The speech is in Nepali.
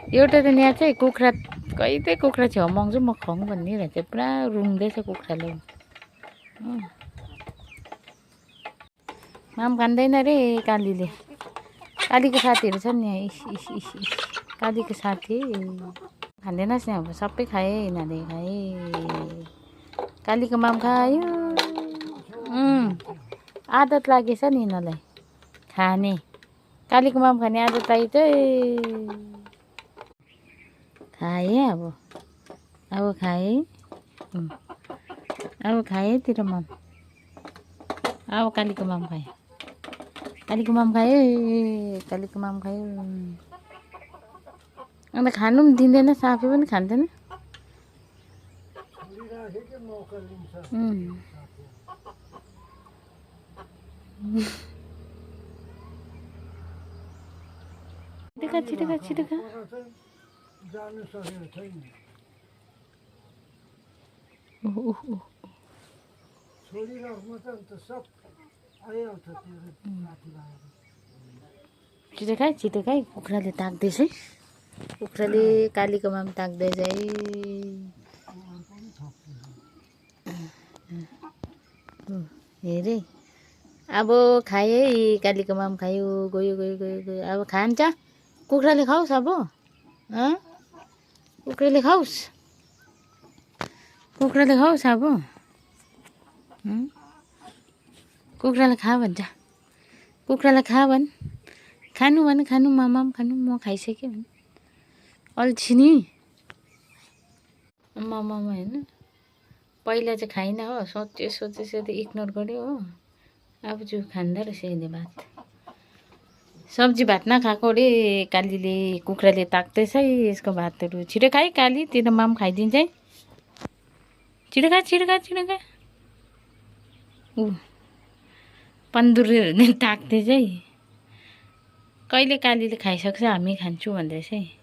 एउटा त यहाँ चाहिँ कुखुरा कहिले कुखुरा छेउमा आउँछु म खुवाउँ भनिरहेको चाहिँ पुरा रुँदैछ कुखुराले। माम खाँदैन रे कालीले। कालीको साथीहरू छन् नि इस इस इस इस कालीको साथी खाँदैनस् नि। अब सबै खाए यिनीहरूले खाए। कालीको माम खायो। आदत लागेछ नि यिनीहरूलाई खाने। कालीको माम खाने आदत लाग्यो चाहिँ खाएँ। अब खाएँ। अब खाएँ तेरो माम। अब कालीको माम खायो। कालीको माम खायो। कालीको माम खायो। अन्त खानु पनि दिँदैन। आफै पनि खाँदैन। छिटो खा। जानु सकेको छैन। छोडिराख्नु त अन्त सब आइहाल्छ तेरो माथि लागेर। छिटो खा। कुखुराले ताक्दैछ है। कुखुराले कालीको माम ताक्दैछ है। हेरे अब खाए कालीको माम खायो। गयो। अब खान्छ कुखुराले खाओस्। अब कुखुराले खाओस् अब। कुखुराले खा भन्छ। कुखुरालाई खा भन्। खानु भने खानु माम खानु। म खाइसकेँ भने अल्छी नि मामा होइन। पहिला चाहिँ खाइनँ हो। सोचे इग्नोर गऱ्यो हो। अब चाहिँ खाँदो रहेछ यसले भात। सब्जी भात नखाएको अरे कालीले। कुखुराले ताक्दैछ है यसको भातहरू। छिटो खाइ काली तेरो माम खाइदिन्छ है। छिटो खा। पन्दुरहरूले ताक्दैछ है। कहिले कालीले खाइसक्छ हामी खान्छु भन्दैछ है।